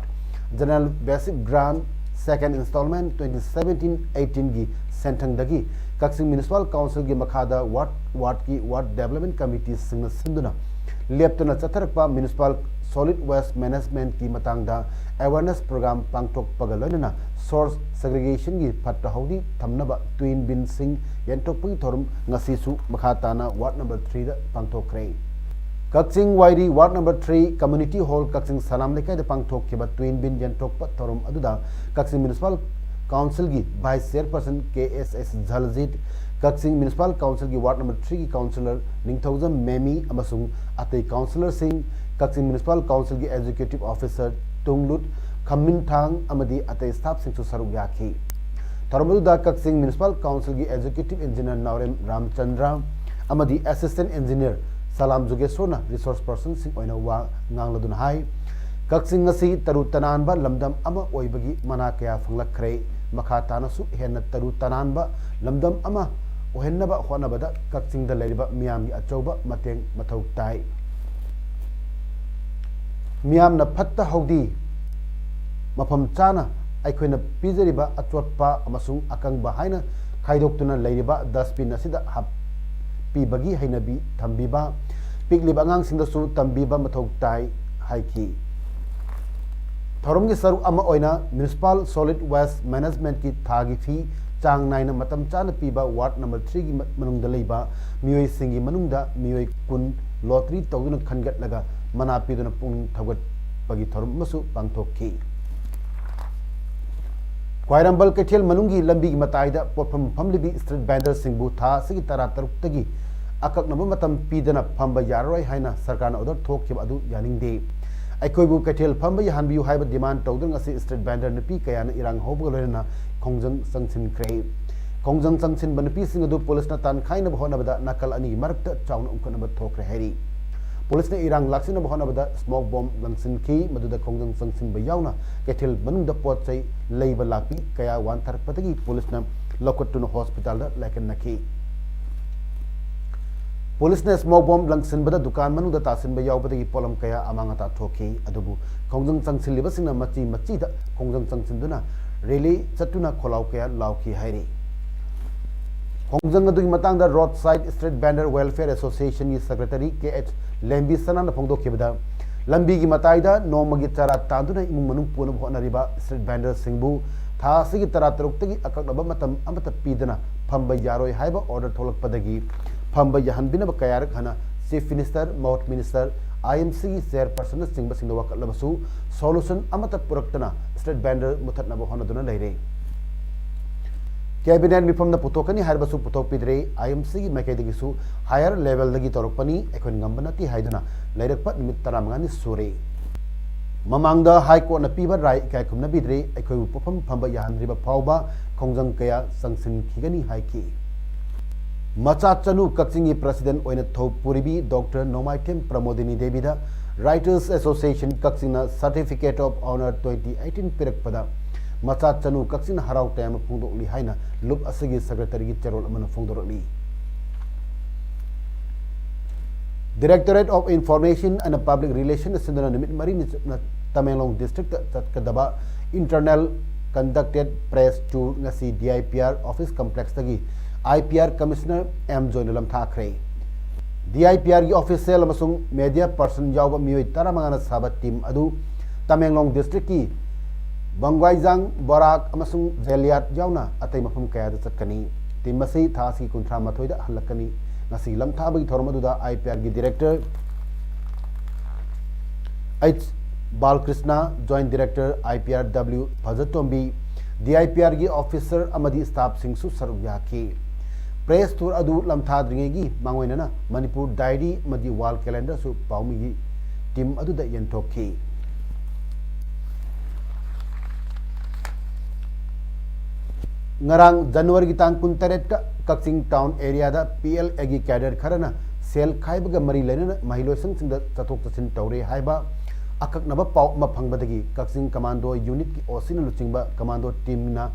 General Basic Grant second installment twenty seventeen eighteenꯒꯤ ꯁꯦꯟꯊꯪꯗꯒꯤ ꯀꯛꯆꯤꯡ Municipal Councilꯒꯤ ꯃꯈꯥꯗ ward wardꯀꯤ ward development committeeꯁꯤꯡꯅ ꯁꯤꯟꯗꯨꯅ ꯂꯦꯞꯇꯅ ꯆꯠꯊꯔꯛꯄ municipal solid waste managementꯀꯤ ꯃꯇꯥꯡꯗ awareness program ꯄꯥꯡꯊꯣꯛꯄꯒ ꯂꯣꯏꯅꯅ source segregationꯒꯤ ꯐꯠꯇ ꯍꯥꯎꯗꯤ ꯊꯝꯅꯕ twin binꯁꯤꯡ ꯌꯦꯟꯊꯣꯛꯄꯒꯤ ꯊꯧꯔꯝ ꯉꯁꯤꯁꯨ ꯃꯈꯥ ꯇꯥꯅ ward number threeꯗ ꯄꯥꯡꯊꯣꯛꯈ꯭ꯔꯦ꯫ ꯀꯛꯆꯤꯡ ꯋꯥꯏꯔꯤ ward number three community hall ꯀꯛꯆꯤꯡ ꯁꯂꯥꯝ ꯂꯩꯀꯥꯏꯗ ꯄꯥꯡꯊꯣꯛꯈꯤꯕ twin bin ꯌꯦꯟꯊꯣꯛꯄ ꯊꯧꯔꯝ ꯑꯗꯨꯗ ꯀꯛꯆꯤꯡ Municipal Councilꯒꯤ Vice Chairperson ꯀꯦ ꯑꯦꯁ ꯑꯦꯁ ꯖꯂꯖꯤꯠ, ꯀꯛꯆꯤꯡ Municipal Councilꯒꯤ ward number threeꯒꯤ Councillor ꯅꯤꯡꯊꯧꯖꯝ ꯃꯦꯃꯤ ꯑꯃꯁꯨꯡ ꯑꯇꯩ councillorꯁꯤꯡ, ꯀꯛꯆꯤꯡ Municipal Councilꯒꯤ Executive Officer ꯇꯨꯡꯂꯨꯠ ꯈꯝꯃꯤꯟꯊꯥꯡ ꯑꯃꯗꯤ ꯑꯇꯩ staffꯁꯤꯡꯁꯨ ꯁꯔꯨꯛ ꯌꯥꯈꯤ꯫ ꯊꯧꯔꯝ ꯑꯗꯨꯗ ꯀꯛꯆꯤꯡ Municipal Councilꯒꯤ Executive Engineer ꯅꯥꯎꯔꯦꯝ ꯔꯥꯝꯆꯟꯗ꯭ꯔ ꯑꯃꯗꯤ Assistant Engineer ꯁꯂꯥꯝ ꯖꯨꯒꯦꯁꯣꯔꯅ resource personꯁꯤꯡ ꯑꯣꯏꯅ ꯋꯥ ꯉꯥꯡꯂꯗꯨꯅ ꯍꯥꯏ, ꯀꯛꯆꯤꯡ ꯑꯁꯤ ꯇꯔꯨ ꯇꯅꯥꯟꯕ ꯂꯝꯗꯝ ꯑꯃ ꯑꯣꯏꯕꯒꯤ ꯃꯅꯥ ꯀꯌꯥ ꯐꯪꯂꯛꯈ꯭ꯔꯦ꯫ ꯃꯈꯥ ꯇꯥꯅꯁꯨ ꯍꯦꯟꯅ ꯇꯔꯨ ꯇꯅꯥꯟꯕ ꯂꯝꯗꯝ ꯑꯃ ꯑꯣꯏꯍꯟꯅꯕ ꯍꯣꯠꯅꯕꯗ ꯀꯛꯆꯤꯡꯗ ꯂꯩꯔꯤꯕ ꯃꯤꯌꯥꯝꯒꯤ ꯑꯆꯧꯕ ꯃꯇꯦꯡ ꯃꯊꯧ ꯇꯥꯏ꯫ ꯃꯤꯌꯥꯝꯅ ꯐꯠꯇ ꯍꯥꯎꯗꯤ ꯃꯐꯝ ꯆꯥꯅ ꯑꯩꯈꯣꯏꯅ ꯄꯤꯖꯔꯤꯕ ꯑꯆꯣꯠꯄ ꯑꯃꯁꯨꯡ ꯑꯀꯪꯕ ꯍꯥꯏꯅ ꯈꯥꯏꯗꯣꯛꯇꯨꯅ ꯂꯩꯔꯤꯕ dustbin ꯑꯁꯤꯗ ꯍꯥꯞꯄꯤꯕꯒꯤ ꯍꯩꯅꯕꯤ ꯊꯝꯕꯤꯕ, ꯄꯤꯛꯂꯤꯕ ꯑꯉꯥꯡꯁꯤꯡꯗꯁꯨ ꯇꯝꯕꯤꯕ ꯃꯊꯧ ꯇꯥꯏ ꯍꯥꯏꯈꯤ꯫ ꯊꯧꯔꯝꯒꯤ ꯁꯔꯨꯛ ꯑꯃ ꯑꯣꯏꯅ Municipal Solid Waste Managementꯀꯤ ꯊꯥꯒꯤ ꯐꯤ ꯆꯥꯡ ꯅꯥꯏꯅ ꯃꯇꯝ ꯆꯥꯅ ꯄꯤꯕ ward number threeꯒꯤ ꯃ-, ꯃꯅꯨꯡꯗ ꯂꯩꯕ ꯃꯤꯑꯣꯏꯁꯤꯡꯒꯤ ꯃꯅꯨꯡꯗ ꯃꯤꯑꯣꯏ ꯀꯨꯟ lottery ꯇꯧꯗꯨꯅ ꯈꯟꯒꯠꯂꯒ ꯃꯅꯥ ꯄꯤꯗꯨꯅ ꯄꯨꯛꯅꯤꯡ ꯊꯧꯒꯠꯄꯒꯤ ꯊꯧꯔꯝ ꯑꯃꯁꯨ ꯄꯥꯡꯊꯣꯛꯈꯤ꯫ ꯈ꯭ꯋꯥꯏꯔꯝꯕꯟ ꯀꯩꯊꯦꯜ ꯃꯅꯨꯡꯒꯤ ꯂꯝꯕꯤꯒꯤ ꯃꯇꯥꯏꯗ ꯄꯣꯠꯐꯝ ꯐꯝꯂꯤꯕꯤ street vendorꯁꯤꯡꯕꯨ ꯊꯥ ꯑꯁꯤꯒꯤ ꯇꯔꯥꯇꯔꯨꯛꯇꯒꯤ ꯑꯀꯛꯅꯕ ꯃꯇꯝ ꯄꯤꯗꯅ ꯐꯝꯕ ꯌꯥꯔꯔꯣꯏ ꯍꯥꯏꯅ ꯁꯔꯀꯥꯔꯅ order ꯊꯣꯛꯈꯤꯕ ꯑꯗꯨ ꯌꯥꯅꯤꯡꯗꯦ꯫ ꯑꯩꯈꯣꯏꯕꯨ ꯀꯩꯊꯦꯜ ꯐꯝꯕ ꯌꯥꯍꯟꯕꯤꯌꯨ ꯍꯥꯏꯕ demand ꯇꯧꯗꯨꯅ ꯉꯁꯤ street vendor ꯅꯨꯄꯤ ꯀꯌꯥꯅ ꯏꯔꯥꯡ ꯍꯧꯕꯒ ꯂꯣꯏꯅꯅ ꯈꯣꯡꯖꯪ ꯆꯪꯁꯤꯟꯈ꯭ꯔꯦ꯫ ꯈꯣꯡꯖꯪ ꯆꯪꯁꯤꯟꯕ ꯅꯨꯄꯤꯁꯤꯡ ꯑꯗꯨ ꯄꯨꯂꯤꯁꯅ ꯇꯥꯟꯈꯥꯏꯅꯕ ꯍꯣꯠꯅꯕꯗ ꯅꯥꯀꯜ ꯑꯅꯤꯒꯤ ꯃꯔꯛꯇ ꯆꯥꯎꯅ ꯎꯪꯈꯠꯅꯕ ꯊꯣꯛꯈ꯭ꯔꯦ ꯍꯥꯏꯔꯤ꯫ ꯄꯨꯂꯤꯁꯅ ꯏꯔꯥꯡ ꯂꯥꯛꯁꯤꯟꯅꯕ ꯍꯣꯠꯅꯕꯗ smoke bomb ꯂꯪꯁꯤꯟꯈꯤ꯫ ꯃꯗꯨꯗ ꯈꯣꯡꯖꯪ ꯆꯪꯁꯤꯟꯕ ꯌꯥꯎꯅ ꯀꯩꯊꯦꯜ ꯃꯅꯨꯡꯗ ꯄꯣꯠ ꯆꯩ ꯂꯩꯕ ꯂꯥꯛꯄꯤ ꯀꯌꯥ ꯋꯥꯟꯊꯔꯛꯄꯗꯒꯤ ꯄꯨꯂꯤꯁꯅ ꯂꯧꯈꯠꯇꯨꯅ hospitalꯗ ꯂꯥꯏꯀꯠꯅꯈꯤ꯫ ꯄꯨꯂꯤꯁꯅ smoke bomb ꯂꯪꯁꯤꯟꯕꯗ ꯗꯨꯀꯥꯟ ꯃꯅꯨꯡꯗ ꯇꯥꯁꯤꯟꯕ ꯌꯥꯎꯕꯗꯒꯤ ꯄꯣꯠꯂꯝ ꯀꯌꯥ ꯑꯃꯥꯡ ꯑꯇꯥ ꯊꯣꯛꯈꯤ꯫ ꯑꯗꯨꯕꯨ ꯈꯣꯡꯖꯪ ꯆꯪꯁꯤꯜꯂꯤꯕꯁꯤꯡꯅ ꯃꯆꯤ ꯃꯆꯤꯗ ꯈꯣꯡꯖꯪ ꯆꯪꯁꯤꯟꯗꯨꯅ rally ꯆꯠꯇꯨꯅ ꯈꯣꯜꯂꯥꯎ ꯀꯌꯥ ꯂꯥꯎꯈꯤ ꯍꯥꯏꯔꯤ꯫ ꯈꯣꯡꯖꯪ ꯑꯗꯨꯒꯤ ꯃꯇꯥꯡꯗ Roadside Street Vendor Welfare Associationꯒꯤ secretary ꯀꯦ ꯑꯩꯆ ꯂꯦꯝꯕꯤꯁꯅꯥꯅ ꯐꯣꯡꯗꯣꯛꯈꯤꯕꯗ, ꯂꯝꯕꯤꯒꯤ ꯃꯇꯥꯏꯗ ꯅꯣꯡꯃꯒꯤ ꯆꯔꯥ ꯇꯥꯟꯗꯨꯅ ꯏꯃꯨꯡ ꯃꯅꯨꯡ ꯄꯨꯅꯕ ꯍꯣꯠꯅꯔꯤꯕ street vendorꯁꯤꯡꯕꯨ ꯊꯥ ꯑꯁꯤꯒꯤ ꯇꯔꯥꯇꯔꯨꯛꯇꯒꯤ ꯑꯀꯛꯅꯕ ꯃꯇꯝ ꯑꯃꯠꯇ ꯄꯤꯗꯅ ꯐꯝꯕ ꯌꯥꯔꯣꯏ ꯍꯥꯏꯕ order ꯊꯣꯛꯂꯛꯄꯗꯒꯤ ꯐꯝꯕ ꯌꯥꯍꯟꯕꯤꯅꯕ ꯀꯌꯥꯔꯛ ꯍꯟꯅ Chief Minister, ꯃꯍꯨꯠ minister, IMCꯒꯤ chairpersonꯅꯆꯤꯡꯕꯁꯤꯡꯗ ꯋꯥꯀꯠꯂꯕꯁꯨ solution ꯑꯃꯠꯇ ꯄꯨꯔꯛꯇꯅ street vendor ꯃꯨꯊꯠꯅꯕ ꯍꯣꯠꯅꯗꯨꯅ ꯂꯩꯔꯦ꯫ Cabinet ꯃꯤꯐꯝꯅ ꯄꯨꯊꯣꯛꯀꯅꯤ ꯍꯥꯏꯔꯕꯁꯨ ꯄꯨꯊꯣꯛꯄꯤꯗ꯭ꯔꯦ꯫ IMCꯒꯤ ꯃꯥꯏꯀꯩꯗꯒꯤꯁꯨ higher levelꯗꯒꯤ ꯇꯧꯔꯛꯄꯅꯤ, ꯑꯩꯈꯣꯏꯅ ꯉꯝꯕ ꯅꯠꯇꯦ ꯍꯥꯏꯗꯨꯅ ꯂꯩꯔꯛꯄ ꯅꯨꯃꯤꯠ ꯇꯔꯥꯃꯉꯥꯅꯤ ꯁꯨꯔꯦ꯫ ꯃꯃꯥꯡꯗ High Courtꯅ ꯄꯤꯕ ꯔꯥꯏ ꯏꯀꯥꯏ ꯈꯨꯝꯅꯕꯤꯗ꯭ꯔꯦ, ꯑꯩꯈꯣꯏꯕꯨ ꯄꯣꯠꯐꯝ ꯐꯝꯕ ꯌꯥꯍꯟꯗ꯭ꯔꯤꯕ ꯐꯥꯎꯕ ꯈꯣꯡꯖꯪ ꯀꯌꯥ ꯆꯪꯁꯤꯟꯈꯤꯒꯅꯤ ꯍꯥꯏꯈꯤ꯫ ꯃꯆꯥ ꯆꯅꯨ ꯀꯛꯆꯤꯡꯒꯤ president ꯑꯣꯏꯅ ꯊꯧ ꯄꯨꯔꯤꯕꯤ Doctor Nongmaithem Pramodini ꯗꯦꯕꯤꯗ Writers Association ꯀꯛꯆꯤꯡꯅ Certificate of Honour twenty eighteen ꯄꯤꯔꯛꯄꯗ ꯃꯆꯥ ꯆꯅꯨ ꯀꯛꯆꯤꯡꯅ ꯍꯔꯥꯎ ꯇꯌꯥꯝꯕ ꯐꯣꯡꯗꯣꯛꯂꯤ ꯍꯥꯏꯅ ꯂꯨꯞ ꯑꯁꯤꯒꯤ ꯁꯦꯀ꯭ꯔꯦꯇꯔꯤꯒꯤ ꯆꯦꯔꯣꯜ ꯑꯃꯅ ꯐꯣꯡꯗꯣꯔꯛꯂꯤ꯫ Directorate of Information and Public Relations ꯁꯤꯟꯗꯨꯅ ꯅꯨꯃꯤꯠ ꯃꯔꯤꯅꯤ ꯆꯨꯞꯅ ꯇꯃꯦꯡꯂꯣꯡ district ꯆꯠꯀꯗꯕ Internal Conducted Press Tour ꯉꯁꯤ D I P R office complex ꯇꯒꯤ I P R Commissioner M ꯖꯣꯏꯅ ꯂꯝꯊꯥꯈ꯭ꯔꯦ꯫ D I P R ꯒꯤ official ꯑꯃꯁꯨꯡ media person ꯌꯥꯎꯕ ꯃꯤꯑꯣꯏ ꯇꯔꯥꯃꯉꯥꯅ ꯁꯥꯕ team ꯑꯗꯨ ꯇꯃꯦꯡꯂꯣꯡ district ꯀꯤ ꯕꯪꯒ꯭ꯋꯥꯏꯖꯥꯡ, ꯕꯣꯔꯥꯛ ꯑꯃꯁꯨꯡ ꯖꯦꯂꯤꯌꯥꯠ ꯌꯥꯎꯅ ꯑꯇꯩ ꯃꯐꯝ ꯀꯌꯥꯗ ꯆꯠꯀꯅꯤ꯫ Team ꯑꯁꯤ ꯊꯥ ꯑꯁꯤꯒꯤ ꯀꯨꯟꯊ꯭ꯔꯥ ꯃꯥꯊꯣꯏꯗ ꯍꯜꯂꯛꯀꯅꯤ꯫ ꯉꯁꯤꯒꯤ ꯂꯝꯊꯥꯕꯒꯤ ꯊꯧꯔꯝ ꯑꯗꯨꯗ I P R ꯒꯤ director H ꯕꯥꯂꯀ꯭ꯔꯤꯁꯅ, Joint Director I P R W ꯐꯖꯇꯣꯝꯕꯤ, D I P R ꯒꯤ officer ꯑꯃꯗꯤ staff ꯁꯤꯡꯁꯨ ꯁꯔꯨꯛ ꯌꯥꯈꯤ꯫ Press tour ꯑꯗꯨ ꯂꯝꯊꯥꯗ꯭ꯔꯤꯉꯩꯒꯤ ꯃꯥꯡꯑꯣꯏꯅꯅ ꯃꯅꯤꯄꯨꯔ diary ꯑꯃꯗꯤ wall calendar ꯁꯨ ꯄꯥꯎꯃꯤꯒꯤ team ꯑꯗꯨꯗ ꯌꯦꯟꯊꯣꯛꯈꯤ꯫ ꯉꯔꯥꯡ ꯖꯅꯋꯥꯔꯤꯒꯤ ꯇꯥꯡ ꯀꯨꯟꯇꯔꯦꯠꯇ ꯀꯛꯆꯤꯡ town area the P L A ꯒꯤ cadre ꯈꯔꯅ ꯁꯦꯜ ꯈꯥꯏꯕꯒ ꯃꯔꯤ ꯂꯩꯅꯅ ꯃꯍꯩꯂꯣꯏꯁꯪꯁꯤꯡꯗ ꯆꯠꯊꯣꯛ ꯆꯠꯁꯤꯟ ꯇꯧꯔꯦ ꯍꯥꯏꯕ ꯑꯀꯛꯅꯕ ꯄꯥꯎ ꯑꯃ ꯐꯪꯕꯗꯒꯤ ꯀꯛꯆꯤꯡ commando unit ꯀꯤ O C ꯅ ꯂꯨꯆꯤꯡꯕ commando team ꯅ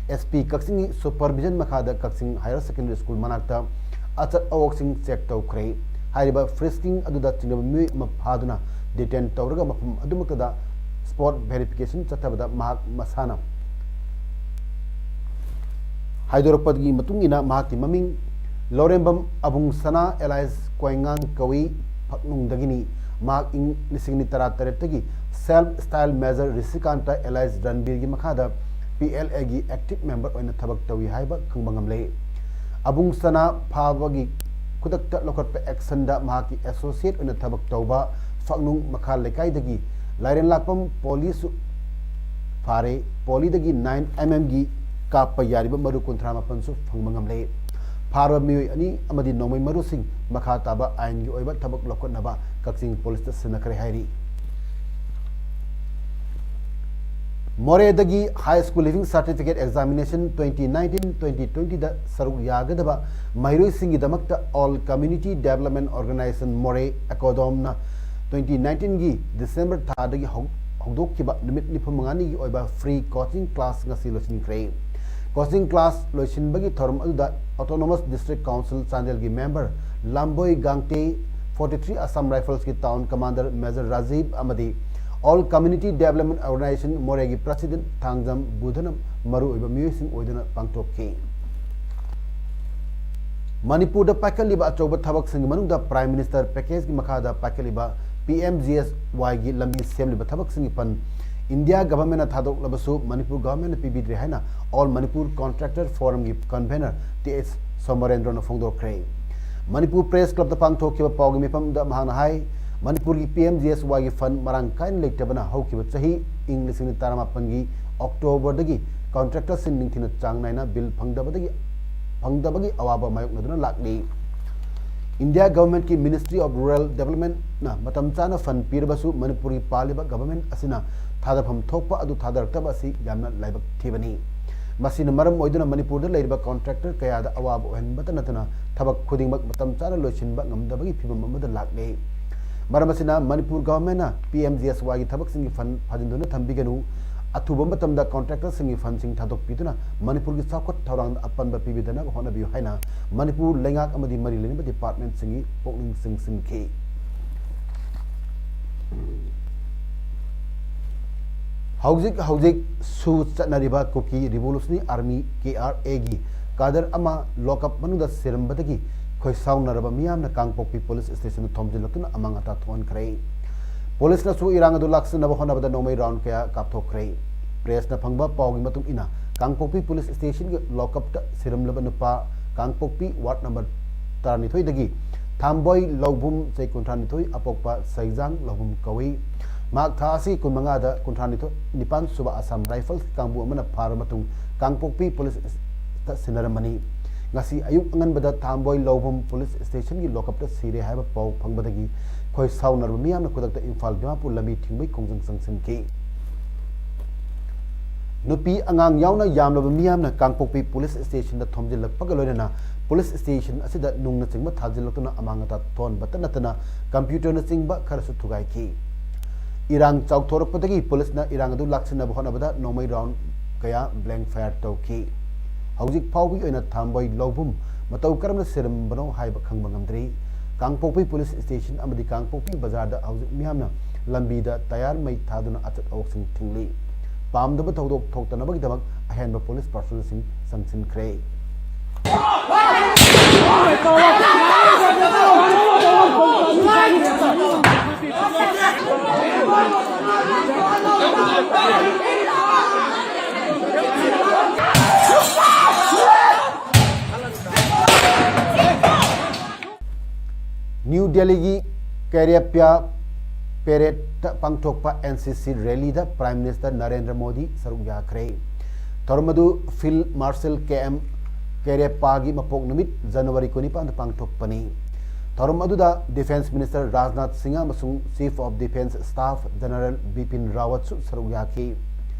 S P ꯀꯛꯆꯤꯡꯒꯤ supervision ꯃꯈꯥꯗ ꯀꯛꯆꯤꯡ Higher Secondary School ꯃꯅꯥꯛꯇ ꯑꯆꯠ ꯑꯋꯣꯛꯁꯤꯡ check ꯇꯧꯈ꯭ꯔꯦ꯫ ꯍꯥꯏꯔꯤꯕ frisking ꯑꯗꯨꯗ ꯆꯤꯡꯅꯕ ꯃꯤꯑꯣꯏ ꯑꯃ ꯐꯥꯗꯨꯅ detain ꯇꯧꯔꯒ ꯃꯐꯝ ꯑꯗꯨꯃꯛꯇꯗ spot verification ꯆꯠꯊꯕꯗ ꯃꯍꯥꯛ ꯃꯁꯥꯅ ꯍꯥꯏꯗꯣꯔꯛꯄꯒꯤ ꯃꯇꯨꯡ ꯏꯟꯅ ꯃꯍꯥꯛꯀꯤ ꯃꯃꯤꯡ ꯂꯧꯔꯦꯝꯕꯝ ꯑꯕꯨꯡ ꯁꯅꯥ alias ꯀꯣꯏꯉꯥꯡ ꯀꯧꯏ, ꯐꯛꯅꯨꯡꯗꯒꯤꯅꯤ꯫ ꯃꯍꯥꯛ ꯏꯪ ꯂꯤꯁꯤꯡ ꯑꯅꯤ ꯇꯔꯥꯇꯔꯦꯠꯇꯒꯤ self style Major ꯔꯤꯁꯤꯀꯥꯟꯇ alias ꯔꯟꯕꯤꯔꯒꯤ ꯃꯈꯥꯗ P L A ꯒꯤ active member ꯑꯣꯏꯅ ꯊꯕꯛ ꯇꯧꯏ ꯍꯥꯏꯕ ꯈꯪꯕ ꯉꯝꯂꯦ꯫ ꯑꯕꯨꯡ ꯁꯅꯥ ꯐꯥꯕꯒꯤ ꯈꯨꯗꯛꯇ ꯂꯧꯈꯠꯄ action ꯗ ꯃꯍꯥꯛꯀꯤ associate ꯑꯣꯏꯅ ꯊꯕꯛ ꯇꯧꯕ ꯐꯛꯅꯨꯡ ꯃꯈꯥ ꯂꯩꯀꯥꯏꯗꯒꯤ ꯂꯥꯏꯔꯦꯟꯂꯥꯛꯄꯝ ꯄꯣꯂꯤꯁꯨ ꯐꯥꯔꯦ꯫ ꯄꯣꯂꯤꯗꯒꯤ nine M M ꯒꯤ ꯀꯥꯞꯄ ꯌꯥꯔꯤꯕ ꯃꯔꯨ ꯀꯨꯟꯊ꯭ꯔꯥ ꯃꯥꯄꯟꯁꯨ ꯐꯪꯕ ꯉꯝꯂꯦ꯫ ꯐꯥꯔꯕ ꯃꯤꯑꯣꯏ ꯑꯅꯤ ꯑꯃꯗꯤ ꯅꯣꯡꯃꯩ ꯃꯔꯨꯁꯤꯡ ꯃꯈꯥ ꯇꯥꯕ ꯑꯥꯏꯟꯒꯤ ꯑꯣꯏꯕ ꯊꯕꯛ ꯂꯧꯈꯠꯅꯕ ꯀꯛꯆꯤꯡ ꯄꯨꯂꯤꯁꯇ ꯁꯤꯟꯅꯈ꯭ꯔꯦ ꯍꯥꯏꯔꯤ꯫ ꯃꯣꯔꯦꯗꯒꯤ High School Leaving Certificate Examination twenty nineteen twenty twenty ꯗ ꯁꯔꯨꯛ ꯌꯥꯒꯗꯕ ꯃꯍꯩꯔꯣꯏꯁꯤꯡꯒꯤꯗꯃꯛꯇ All Community Development Organization ꯃꯣꯔꯦ, ꯑꯦꯀꯣꯗꯣꯝꯅ twenty nineteen ꯒꯤ December ꯊꯥꯗꯒꯤ ꯍꯧ-, ꯍꯧꯗꯣꯛꯈꯤꯕ ꯅꯨꯃꯤꯠ ꯅꯤꯐꯨ ꯃꯉꯥꯅꯤꯒꯤ ꯑꯣꯏꯕ free coaching class ꯉꯁꯤ ꯂꯣꯏꯁꯤꯟꯈ꯭ꯔꯦ꯫ Coaching class ꯂꯣꯏꯁꯤꯟꯕꯒꯤ ꯊꯧꯔꯝ ꯑꯗꯨꯗ Autonomous District Council ꯆꯥꯟꯗꯦꯜꯒꯤ member ꯂꯥꯝꯕꯣꯏ ꯒꯥꯡꯇꯦ, forty three Assam Riflesꯀꯤ town commander Major Rajiv ꯑꯃꯗꯤ All Community Development Organization ꯃꯣꯔꯦꯒꯤ president ꯊꯥꯡꯖꯝ ꯕꯨꯙꯅ ꯃꯔꯨꯑꯣꯏꯕ ꯃꯤꯑꯣꯏꯁꯤꯡ ꯑꯣꯏꯗꯨꯅ ꯄꯥꯡꯊꯣꯛꯈꯤ꯫ ꯃꯅꯤꯄꯨꯔꯗ ꯄꯥꯏꯈꯠꯂꯤꯕ ꯑꯆꯧꯕ ꯊꯕꯛꯁꯤꯡꯒꯤ ꯃꯅꯨꯡꯗ Prime Minister packageꯀꯤ ꯃꯈꯥꯗ ꯄꯥꯏꯈꯠꯂꯤꯕ P M G S Yꯒꯤ ꯂꯝꯕꯤ ꯁꯦꯝꯂꯤꯕ ꯊꯕꯛꯁꯤꯡꯒꯤ fund India governmentꯅ ꯊꯥꯗꯣꯛꯂꯕꯁꯨ ꯃꯅꯤꯄꯨꯔ governmentꯅ ꯄꯤꯕꯤꯗ꯭ꯔꯦ ꯍꯥꯏꯅ All Manipur Contractor Forumꯒꯤ convener T H ꯁꯣꯃꯔꯦꯟꯗ꯭ꯔꯣꯅ ꯐꯣꯡꯗꯣꯛꯈ꯭ꯔꯦ꯫ Manipur Press Clubꯇ ꯄꯥꯡꯊꯣꯛꯈꯤꯕ ꯄꯥꯎꯒꯤ ꯃꯤꯐꯝꯗ ꯃꯍꯥꯛꯅ ꯍꯥꯏ, ꯃꯅꯤꯄꯨꯔꯒꯤ P M G S Yꯒꯤ fund ꯃꯔꯥꯡ ꯀꯥꯏꯅ ꯂꯩꯇꯕꯅ ꯍꯧꯈꯤꯕ ꯆꯍꯤ ꯏꯪ ꯂꯤꯁꯤꯡ ꯑꯅꯤ ꯇꯔꯥꯃꯥꯄꯟꯒꯤ Octoberꯗꯒꯤ contractorꯁꯤꯡ ꯅꯤꯡꯊꯤꯅ ꯆꯥꯡ ꯅꯥꯏꯅ bill ꯐꯪꯗꯕꯗꯒꯤ, ꯐꯪꯗꯕꯒꯤ ꯑꯋꯥꯕ ꯃꯥꯌꯣꯛꯅꯗꯨꯅ ꯂꯥꯛꯂꯤ꯫ India governmentꯀꯤ Ministry of Rural Developmentꯅ ꯃꯇꯝ ꯆꯥꯅ fund ꯄꯤꯔꯕꯁꯨ ꯃꯅꯤꯄꯨꯔꯒꯤ ꯄꯥꯜꯂꯤꯕ government ꯑꯁꯤꯅ ꯊꯥꯗꯐꯝ ꯊꯣꯛꯄ ꯑꯗꯨ ꯊꯥꯗꯔꯛꯇꯕ ꯑꯁꯤ ꯌꯥꯝꯅ ꯂꯥꯏꯕꯛ ꯊꯤꯕꯅꯤ꯫ ꯃꯁꯤꯅ ꯃꯔꯝ ꯑꯣꯏꯗꯨꯅ ꯃꯅꯤꯄꯨꯔꯗ ꯂꯩꯔꯤꯕ contractor ꯀꯌꯥꯗ ꯑꯋꯥꯕ ꯑꯣꯏꯍꯟꯕꯇ ꯅꯠꯇꯅ ꯊꯕꯛ ꯈꯨꯗꯤꯡꯃꯛ ꯃꯇꯝ ꯆꯥꯅ ꯂꯣꯏꯁꯤꯟꯕ ꯉꯝꯗꯕꯒꯤ ꯐꯤꯚꯝ ꯑꯃꯗ ꯂꯥꯛꯂꯦ꯫ ꯃꯔꯝ ꯑꯁꯤꯅ Manipur governmentꯅ P M G S Yꯒꯤ ꯊꯕꯛꯁꯤꯡꯒꯤ fund ꯐꯥꯖꯤꯟꯗꯨꯅ ꯊꯝꯕꯤꯒꯅꯨ꯫ ꯑꯊꯨꯕ ꯃꯇꯝꯗ contractorꯁꯤꯡꯒꯤ fundꯁꯤꯡ ꯊꯥꯗꯣꯛꯄꯤꯗꯨꯅ ꯃꯅꯤꯄꯨꯔꯒꯤ ꯆꯥꯎꯈꯠ ꯊꯧꯔꯥꯡꯗ ꯑꯄꯟꯕ ꯄꯤꯕꯤꯗꯅꯕ ꯍꯣꯠꯅꯕꯤꯌꯨ ꯍꯥꯏꯅ ꯃꯅꯤꯄꯨꯔ ꯂꯩꯉꯥꯛ ꯑꯃꯗꯤ ꯃꯔꯤ ꯂꯩꯅꯕ departmentꯁꯤꯡꯒꯤ ꯄꯨꯛꯅꯤꯡ ꯆꯤꯡꯁꯤꯟꯈꯤ꯫ ꯍꯧꯖꯤꯛ ꯍꯧꯖꯤꯛ ꯁꯨ ꯆꯠꯅꯔꯤꯕ Kuki Revolutionary Army, K R Aꯒꯤ cadre ꯑꯃ lockup ꯃꯅꯨꯡꯗ ꯁꯤꯔꯝꯕꯗꯒꯤ ꯈꯣꯏꯁꯥꯎꯅꯔꯕ ꯃꯤꯌꯥꯝꯅ ꯀꯥꯡꯄꯣꯛꯄꯤ police stationꯗ ꯊꯣꯝꯖꯤꯜꯂꯛꯇꯨꯅ ꯑꯃꯥꯡ ꯑꯇꯥ ꯊꯣꯛꯍꯟꯈ꯭ꯔꯦ꯫ Policeꯅꯁꯨ ꯏꯔꯥꯡ ꯑꯗꯨ ꯂꯥꯛꯁꯤꯟꯅꯕ ꯍꯣꯠꯅꯕꯗ ꯅꯣꯡꯃꯩ round ꯀꯌꯥ ꯀꯥꯞꯊꯣꯛꯈ꯭ꯔꯦ꯫ Pressꯅ ꯐꯪꯕ ꯄꯥꯎꯒꯤ ꯃꯇꯨꯡ ꯏꯟꯅ, ꯀꯥꯡꯄꯣꯛꯄꯤ police stationꯒꯤ lockupꯇ ꯁꯤꯔꯝꯂꯕ ꯅꯨꯄꯥ, ꯀꯥꯡꯄꯣꯛꯄꯤ ward number ꯇꯔꯥꯅꯤꯊꯣꯏꯗꯒꯤ ꯊꯥꯝꯕꯣꯏ ꯂꯧꯕꯨꯝ, ꯆꯍꯤ ꯀꯨꯟꯊ꯭ꯔꯥꯅꯤꯊꯣꯏ, ꯑꯄꯣꯛꯄ ꯁꯩꯖꯥꯡ ꯂꯧꯕꯨꯝ ꯀꯧꯏ꯫ ꯃꯍꯥꯛ ꯊꯥ ꯑꯁꯤ ꯀꯨꯟꯃꯉꯥꯗ ꯀꯨꯟꯊ꯭ꯔꯥꯅꯤꯊꯣꯏ, ꯅꯤꯄꯥꯟ ꯁꯨꯕ Assam Rifles ꯀꯥꯡꯕꯨ ꯑꯃꯅ ꯐꯥꯔꯕ ꯃꯇꯨꯡ ꯀꯥꯡꯄꯣꯛꯄꯤ police ꯁꯤꯟꯅꯔꯝꯕꯅꯤ꯫ ꯉꯁꯤ ꯑꯌꯨꯛ ꯑꯉꯟꯕꯗ ꯊꯥꯝꯕꯣꯏ ꯂꯧꯕꯨꯝ police stationꯒꯤ lockupꯇ ꯁꯤꯔꯦ ꯍꯥꯏꯕ ꯄꯥꯎ ꯐꯪꯕꯗꯒꯤ ꯈꯣꯏ ꯁꯥꯎꯅꯔꯕ ꯃꯤꯌꯥꯝꯅ ꯈꯨꯗꯛꯇ ꯏꯝꯐꯥꯜ ꯗꯤꯃꯥꯄꯨꯔ ꯂꯝꯕꯤ ꯊꯤꯡꯕꯒꯤ ꯈꯣꯡꯖꯪ ꯆꯪꯁꯤꯟꯈꯤ꯫ ꯅꯨꯄꯤ ꯑꯉꯥꯡ ꯌꯥꯎꯅ ꯌꯥꯝꯂꯕ ꯃꯤꯌꯥꯝꯅ ꯀꯥꯡꯄꯣꯛꯄꯤ police stationꯗ ꯊꯣꯝꯖꯤꯜꯂꯛꯄꯒ ꯂꯣꯏꯅꯅ police station ꯑꯁꯤꯗ ꯅꯨꯡꯅꯆꯤꯡꯕ ꯊꯥꯖꯤꯜꯂꯛꯇꯨꯅ ꯑꯃꯥꯡ ꯑꯇꯥ ꯊꯣꯛꯍꯟꯕꯇ ꯅꯠꯇꯅ computerꯅꯆꯤꯡꯕ ꯈꯔꯁꯨ ꯊꯨꯒꯥꯏꯈꯤ꯫ ꯏꯔꯥꯡ ꯆꯥꯎꯊꯣꯔꯛꯄꯗꯒꯤ ꯄꯨꯂꯤꯁꯅ ꯏꯔꯥꯡ ꯑꯗꯨ ꯂꯥꯛꯁꯤꯟꯅꯕ ꯍꯣꯠꯅꯕꯗ ꯅꯣꯡꯃꯩ ꯔꯥꯎꯟ ꯀꯌꯥ ꯕ꯭ꯂꯦꯡ ꯐꯥꯌꯔ ꯇꯧꯈꯤ꯫ ꯍꯧꯖꯤꯛ ꯐꯥꯎꯕꯒꯤ ꯑꯣꯏꯅ ꯊꯥꯝꯕꯣꯏ ꯂꯧꯕꯨꯝ ꯃꯇꯧ ꯀꯔꯝꯅ ꯁꯤꯔꯝꯕꯅꯣ ꯍꯥꯏꯕ ꯈꯪꯕ ꯉꯝꯗ꯭ꯔꯤ꯫ ꯀꯥꯡꯄꯣꯛꯄꯤ ꯄꯨꯂꯤꯁ ꯁ꯭ꯇꯦꯁꯟ ꯑꯃꯗꯤ ꯀꯥꯡꯄꯣꯛꯄꯤ ꯕꯖꯥꯔꯗ ꯍꯧꯖꯤꯛ ꯃꯤꯌꯥꯝꯅ ꯂꯝꯕꯤꯗ ꯇꯌꯥꯔ ꯃꯩ ꯊꯥꯗꯨꯅ ꯑꯆꯠ ꯑꯋꯣꯛꯁꯤꯡ ꯊꯤꯡꯂꯤ꯫ ꯄꯥꯝꯗꯕ ꯊꯧꯗꯣꯛ ꯊꯣꯛꯇꯅꯕꯒꯤꯗꯃꯛ ꯑꯍꯦꯟꯕ ꯄꯨꯂꯤꯁ ꯄꯥꯔꯁꯣꯅꯦꯜꯁꯤꯡ ꯆꯪꯁꯤꯟꯈ꯭ꯔꯦ꯫ ꯅ꯭ꯌꯨ ꯗꯦꯜꯂꯤꯒꯤ ꯀꯦꯔꯦꯄ꯭ꯌꯥ ꯄꯦꯔꯦꯗꯇ ꯄꯥꯡꯊꯣꯛꯄ ꯑꯦꯟ ꯁꯤ ꯁꯤ ꯔꯦꯂꯤꯗ ꯄ꯭ꯔꯥꯏꯝ ꯃꯤꯅꯤꯁꯇꯔ ꯅꯔꯦꯟꯗ꯭ꯔ ꯃꯣꯗꯤ ꯁꯔꯨꯛ ꯌꯥꯈ꯭ꯔꯦ꯫ ꯊꯧꯔꯝ ꯑꯗꯨ ꯐꯤꯜꯗ ꯃꯥꯔꯁꯦꯜ ꯀꯦ ꯑꯦꯝ ꯀꯦꯔꯦꯞꯄꯥꯒꯤ ꯃꯄꯣꯛ ꯅꯨꯃꯤꯠ ꯖꯅꯋꯥꯔꯤ ꯀꯨꯟꯅꯤꯄꯥꯟꯗ ꯄꯥꯡꯊꯣꯛꯄꯅꯤ꯫ ꯊꯧꯔꯝ ꯑꯗꯨꯗ ꯗꯤꯐꯦꯟꯁ ꯃꯤꯅꯤꯁꯇꯔ ꯔꯥꯖꯅꯥꯊ ꯁꯤꯡꯍ ꯑꯃꯁꯨꯡ chief of defence staff general Bipin ꯔꯥꯋꯠꯁꯨ ꯁꯔꯨꯛ ꯌꯥꯈꯤ꯫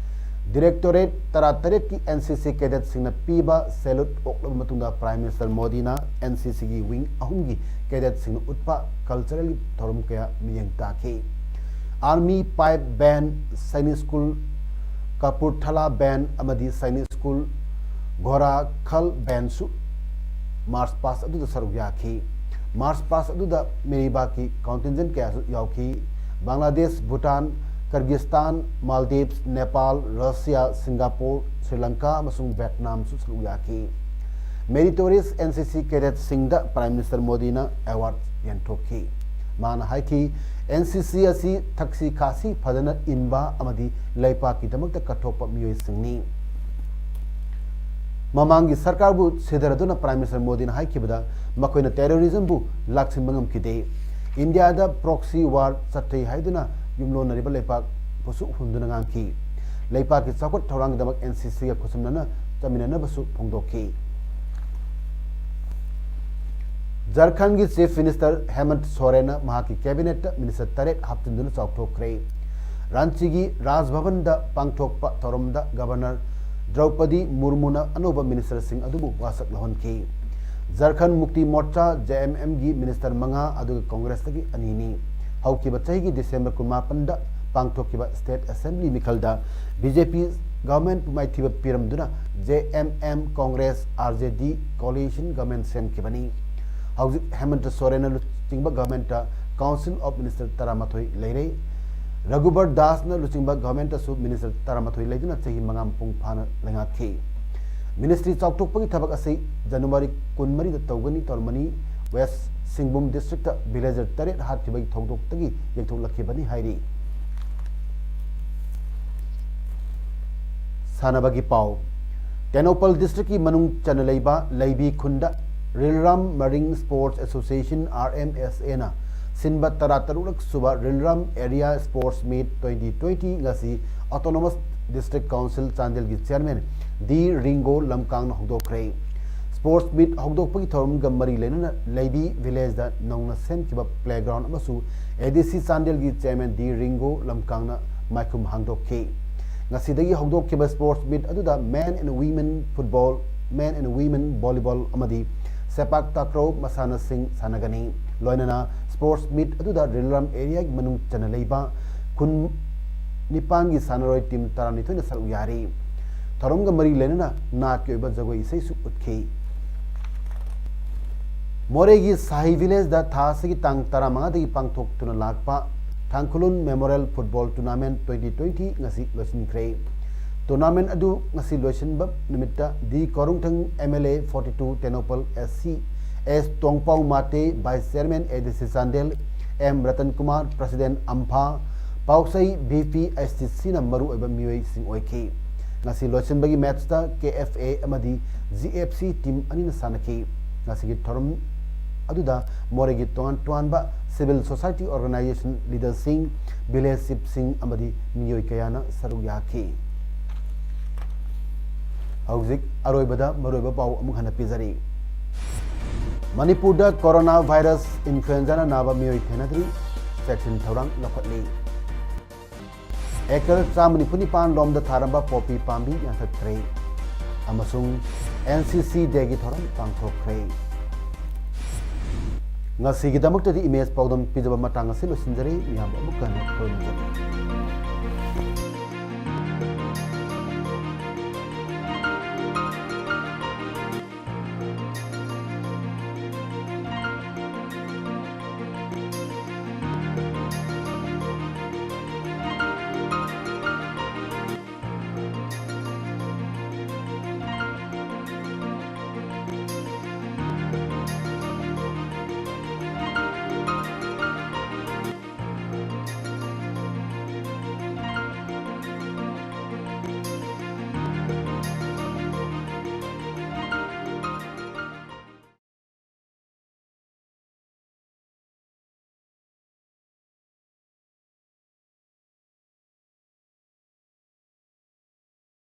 ꯗꯤꯔꯦꯛꯇꯣꯔꯦꯠ ꯇꯔꯥꯇꯔꯦꯠꯀꯤ ꯑꯦꯟ ꯁꯤ ꯁꯤ ꯀꯦꯗꯦꯠꯁꯤꯡꯅ ꯄꯤꯕ ꯁꯦꯂꯨꯠ ꯑꯣꯛꯂꯕ ꯃꯇꯨꯡꯗ ꯄ꯭ꯔꯥꯏꯝ ꯃꯤꯅꯤꯁꯇꯔ ꯃꯣꯗꯤꯅ ꯑꯦꯟ ꯁꯤ ꯁꯤꯒꯤ ꯋꯤꯡ ꯑꯍꯨꯝꯒꯤ ꯀꯦꯗꯦꯠꯁꯤꯡꯅ ꯎꯠꯄ ꯀꯜꯆꯔꯦꯜꯒꯤ ꯊꯧꯔꯝ ꯀꯌꯥ ꯃꯤꯠꯌꯦꯡ ꯇꯥꯈꯤ꯫ ꯑꯥꯔꯃꯤ ꯄꯥꯏꯞ ꯕꯦꯟ, ꯁꯩꯅꯤꯛ ꯁ꯭ꯀꯨꯜ, ꯀꯄꯨꯔꯊꯂꯥ ꯕꯦꯟ ꯑꯃꯗꯤ ꯁꯩꯅꯤꯛ ꯁ꯭ꯀꯨꯜ ꯘꯣꯔꯥꯈꯜ ꯕꯦꯟꯁꯨ ꯃꯥꯔꯆ ꯄꯥꯁ ꯑꯗꯨꯗ ꯁꯔꯨꯛ ꯌꯥꯈꯤ꯫ ꯃꯥꯔꯆ ꯄꯥꯁ ꯑꯗꯨꯗ ꯃꯤꯔꯤꯕꯥꯛꯀꯤ ꯀꯟꯇꯤꯟꯖꯦꯟ ꯀꯌꯥꯁꯨ ꯌꯥꯎꯈꯤ꯫ Bangladesh, Bhutan, ꯀꯔꯒꯤꯁꯇꯥꯟ, Maldives, Nepal, Russia, Singapore, Shri Lanka ꯑꯃꯁꯨꯡ ꯚꯦꯠꯅꯥꯝꯁꯨ ꯁꯔꯨꯛ ꯌꯥꯈꯤ꯫ ꯃꯦꯔꯤꯇꯣꯔꯤꯌꯁ ꯑꯦꯟ ꯁꯤ ꯁꯤ ꯀꯦꯗꯦꯠꯁꯤꯡꯗ ꯄ꯭ꯔꯥꯏꯝ ꯃꯤꯅꯤꯁꯇꯔ ꯃꯣꯗꯤꯅ ꯑꯦꯋꯥꯔꯗ ꯌꯦꯟꯊꯣꯛꯈꯤ꯫ ꯃꯥꯅ ꯍꯥꯏꯈꯤ, ꯑꯦꯟ ꯁꯤ ꯁꯤ ꯑꯁꯤ ꯊꯛꯁꯤ ꯈꯥꯁꯤ ꯐꯖꯅ ꯏꯟꯕ ꯑꯃꯗꯤ ꯂꯩꯄꯥꯛꯀꯤꯗꯃꯛꯇ ꯀꯠꯊꯣꯛꯄ ꯃꯤꯑꯣꯏꯁꯤꯡꯅꯤ꯫ ꯃꯃꯥꯡꯒꯤ ꯁꯔꯀꯥꯔꯕꯨ ꯁꯤꯗꯔꯗꯨꯅ ꯄ꯭ꯔꯥꯏꯝ ꯃꯤꯅꯤꯁꯇꯔ ꯃꯣꯗꯤꯅ ꯍꯥꯏꯈꯤꯕꯗ ꯃꯈꯣꯏꯅ ꯇꯦꯔꯣꯔꯤꯖꯝꯕꯨ ꯂꯥꯛꯁꯤꯟꯕ ꯉꯝꯈꯤꯗꯦ꯫ ꯏꯟꯗꯤꯌꯥꯗ ꯄ꯭ꯔꯣꯛꯁꯤ ꯋꯥꯔ ꯆꯠꯊꯩ ꯍꯥꯏꯗꯨꯅ ꯌꯨꯝꯂꯣꯟꯅꯔꯤꯕ ꯂꯩꯄꯥꯛꯄꯨꯁꯨ ꯍꯨꯟꯗꯨꯅ ꯉꯥꯡꯈꯤ꯫ ꯂꯩꯄꯥꯛꯀꯤ ꯆꯥꯎꯈꯠ ꯊꯧꯔꯥꯡꯒꯤꯗꯃꯛ ꯑꯦꯟ ꯁꯤ ꯁꯤꯒ ꯈꯨꯠꯁꯝꯅꯅ ꯆꯠꯃꯤꯟꯅꯅꯕꯁꯨ ꯐꯣꯡꯗꯣꯛꯈꯤ꯫ ꯖꯔꯈꯟꯒꯤ ꯆꯤꯐ ꯃꯤꯅꯤꯁꯇꯔ ꯍꯦꯃꯟꯠ ꯁꯣꯔꯦꯟꯅ ꯃꯍꯥꯛꯀꯤ ꯀꯦꯕꯤꯅꯦꯠꯇ ꯃꯤꯅꯤꯁꯇꯔ ꯇꯔꯦꯠ ꯍꯥꯞꯆꯤꯟꯗꯨꯅ ꯆꯥꯎꯊꯣꯛꯈ꯭ꯔꯦ꯫ ꯔꯥꯟꯆꯤꯒꯤ ꯔꯥꯖ ꯚꯕꯟꯗ ꯄꯥꯡꯊꯣꯛꯄ ꯊꯧꯔꯝꯗ ꯒꯕꯔꯅꯔ ꯗ꯭ꯔꯧꯄꯗꯤ ꯃꯨꯔꯃꯨꯅ ꯑꯅꯧꯕ ꯃꯤꯅꯤꯁꯇꯔꯁꯤꯡ ꯑꯗꯨꯕꯨ ꯋꯥꯁꯛ ꯂꯧꯍꯟꯈꯤ꯫ ꯖꯔꯈꯟ ꯃꯨꯛꯇꯤ ꯃꯣꯔꯆꯥ, ꯖꯦ ꯑꯦꯝ ꯑꯦꯝꯒꯤ ꯃꯤꯅꯤꯁꯇꯔ ꯃꯉꯥ, ꯑꯗꯨꯒ ꯀꯣꯡꯒ꯭ꯔꯦꯁꯇꯒꯤ ꯑꯅꯤꯅꯤ꯫ ꯍꯧꯈꯤꯕ ꯆꯍꯤꯒꯤ ꯗꯤꯁꯦꯝꯕꯔ ꯀꯨꯟꯃꯥꯄꯟꯗ ꯄꯥꯡꯊꯣꯛꯈꯤꯕ State Assembly ꯃꯤꯈꯜꯗ B J P government ꯄꯨ ꯃꯥꯏꯊꯤꯕ ꯄꯤꯔꯝꯗꯨꯅ J M M Congress R J D coalition government ꯁꯦꯝꯈꯤꯕꯅꯤ꯫ ꯍꯧꯖꯤꯛ ꯍꯦꯃꯟꯇ ꯁꯣꯔꯦꯟꯅ ꯂꯨꯆꯤꯡꯕ government council of minister ꯇꯔꯥꯃꯥꯊꯣꯏ ꯂꯩꯔꯦ꯫ ꯔꯘꯨꯕꯔ ꯗꯥꯁꯅ ꯂꯨꯆꯤꯡꯕ government ꯁꯨ minister ꯇꯔꯥꯃꯥꯊꯣꯏ ꯂꯩꯗꯨꯅ ꯆꯍꯤ ꯃꯉꯥ ꯃꯄꯨꯡ ꯐꯥꯅ ꯂꯩꯉꯥꯛꯈꯤ꯫ Ministry ꯆꯥꯎꯊꯣꯛꯄꯒꯤ ꯊꯕꯛ ꯑꯁꯤ January ꯀꯨꯟꯃꯔꯤꯗ ꯇꯧꯒꯅꯤ ꯇꯧꯔꯝꯕꯅꯤ꯫ West ꯁꯤꯡꯕꯨꯝ district ꯇ villager ꯇꯔꯦꯠ ꯍꯥꯠꯈꯤꯕꯒꯤ ꯊꯧꯗꯣꯛꯇꯒꯤ ꯌꯩꯊꯣꯛꯂꯛꯈꯤꯕꯅꯤ ꯍꯥꯏꯔꯤ꯫ ꯁꯥꯟꯅꯕꯒꯤ ꯄꯥꯎ꯫ ꯇꯦꯡꯅꯧꯄꯜ district ꯀꯤ ꯃꯅꯨꯡ ꯆꯟꯅ ꯂꯩꯕ ꯂꯩꯕꯤ ꯈꯨꯟꯗ ꯔꯤꯜꯔꯥꯝ Marine Sports Association, R M S A ꯅ ꯁꯤꯟꯕ ꯇꯔꯥꯇꯔꯨꯛꯂꯛ ꯁꯨꯕ ꯔꯤꯜꯔꯥꯝ Area Sports Meet twenty twenty ꯉꯁꯤ Autonomous District Council ꯆꯥꯟꯗꯦꯜꯒꯤ chairman D ꯔꯤꯡꯒꯣ ꯂꯝꯀꯥꯡꯅ ꯍꯧꯗꯣꯛꯈ꯭ꯔꯦ꯫ Sports meet ꯍꯧꯗꯣꯛꯄꯒꯤ ꯊꯧꯔꯝꯒ ꯃꯔꯤ ꯂꯩꯅꯅ ꯂꯩꯕꯤ village ꯗ ꯅꯧꯅ ꯁꯦꯝꯈꯤꯕ playground ꯑꯃꯁꯨ A D C ꯆꯥꯟꯗꯦꯜꯒꯤ chairman D ꯔꯤꯡꯒꯣ ꯂꯝꯀꯥꯡꯅ ꯃꯥꯏꯈꯨꯝ ꯍꯥꯡꯗꯣꯛꯈꯤ꯫ ꯉꯁꯤꯗꯒꯤ ꯍꯧꯗꯣꯛꯈꯤꯕ sports meet ꯑꯗꯨꯗ men and women football, men and women volleyball ꯑꯃꯗꯤ ꯁꯦꯄꯥꯛ ꯇꯥꯀ꯭ꯔꯣ ꯃꯁꯥꯟꯅꯁꯤꯡ ꯁꯥꯟꯅꯒꯅꯤ꯫ ꯂꯣꯏꯅꯅ sports meet ꯑꯗꯨꯗ ꯔꯤꯜꯔꯥꯝ area ꯒꯤ ꯃꯅꯨꯡ ꯆꯟꯅ ꯂꯩꯕ ꯈꯨꯟ ꯅꯤꯄꯥꯟꯒꯤ ꯁꯥꯟꯅꯔꯣꯏ team ꯇꯔꯥꯅꯤꯊꯣꯏꯅ ꯁꯔꯨꯛ ꯌꯥꯔꯤ꯫ ꯊꯧꯔꯝꯒ ꯃꯔꯤ ꯂꯩꯅꯅ ꯅꯥꯠꯀꯤ ꯑꯣꯏꯕ ꯖꯒꯣꯏ ꯏꯁꯩꯁꯨ ꯎꯠꯈꯤ꯫ ꯃꯣꯔꯦꯒꯤ ꯁꯥꯍꯤ village ꯗ ꯊꯥ ꯑꯁꯤꯒꯤ ꯇꯥꯡ ꯇꯔꯥꯃꯉꯥꯗꯒꯤ ꯄꯥꯡꯊꯣꯛꯇꯨꯅ ꯂꯥꯛꯄ ꯊꯥꯡꯈꯨꯂꯨꯟ Memorial Football Tournament twenty twenty ꯉꯁꯤ ꯂꯣꯏꯁꯤꯟꯈ꯭ꯔꯦ꯫ Tournament ꯑꯗꯨ ꯉꯁꯤ ꯂꯣꯏꯁꯤꯟꯕ ꯅꯨꯃꯤꯠꯇ D ꯀꯣꯔꯨꯡꯊꯪ M L A forty two Tengnoupal S C S ꯇꯣꯡꯄꯥꯎ Mate, vice chairman A D C Chandel, M Ratan Kumar, president ꯑꯝꯐꯥ, ꯄꯥꯎꯁꯩ B P H T C ꯅ ꯃꯔꯨꯑꯣꯏꯕ ꯃꯤꯑꯣꯏꯁꯤꯡ ꯑꯣꯏꯈꯤ꯫ ꯉꯁꯤ ꯂꯣꯏꯁꯤꯟꯕꯒꯤ match ꯇ K F A ꯑꯃꯗꯤ G F C team ꯑꯅꯤꯅ ꯁꯥꯟꯅꯈꯤ꯫ ꯉꯁꯤꯒꯤ ꯊꯧꯔꯝ ꯑꯗꯨꯗ ꯃꯣꯔꯦꯒꯤ ꯇꯣꯉꯥꯟ ꯇꯣꯉꯥꯟꯕ civil society organization leader ꯁꯤꯡ, village chief ꯁꯤꯡ ꯑꯃꯗꯤ ꯃꯤꯑꯣꯏ ꯀꯌꯥꯅ ꯁꯔꯨꯛ ꯌꯥꯈꯤ꯫ ꯍꯧꯖꯤꯛ ꯑꯔꯣꯏꯕꯗ ꯃꯔꯨꯑꯣꯏꯕ ꯄꯥꯎ ꯑꯃꯨꯛ ꯍꯟꯅ ꯄꯤꯖꯔꯤ꯫ ꯃꯅꯤꯄꯨꯔꯗ corona virus influenza ꯅ ꯅꯥꯕ ꯃꯤꯑꯣꯏ ꯊꯦꯡꯅꯗ꯭ꯔꯤ꯫ Check-in ꯊꯧꯔꯥꯡ ꯂꯧꯈꯠꯂꯤ꯫ Acre ꯆꯥꯝꯃ ꯅꯤꯐꯨ ꯅꯤꯄꯥꯟ ꯂꯣꯝꯗ ꯊꯥꯔꯝꯕ poppy ꯄꯥꯝꯕꯤ ꯌꯥꯟꯊꯠꯈ꯭ꯔꯦ ꯑꯃꯁꯨꯡ N C C Day ꯒꯤ ꯊꯧꯔꯝ ꯄꯥꯡꯊꯣꯛꯈ꯭ꯔꯦ꯫ ꯉꯁꯤꯒꯤꯗꯃꯛꯇꯗꯤ ꯏꯃꯦꯖ ꯄꯥꯎꯗꯝ ꯄꯤꯖꯕ ꯃꯇꯥꯡ ꯑꯁꯤ ꯂꯣꯏꯁꯤꯟꯖꯔꯦ꯫ ꯃꯤꯌꯥꯝꯕꯨ ꯑꯃꯨꯛꯀ ꯍꯟꯅ ꯈꯨꯔꯨꯝꯖꯔꯤ꯫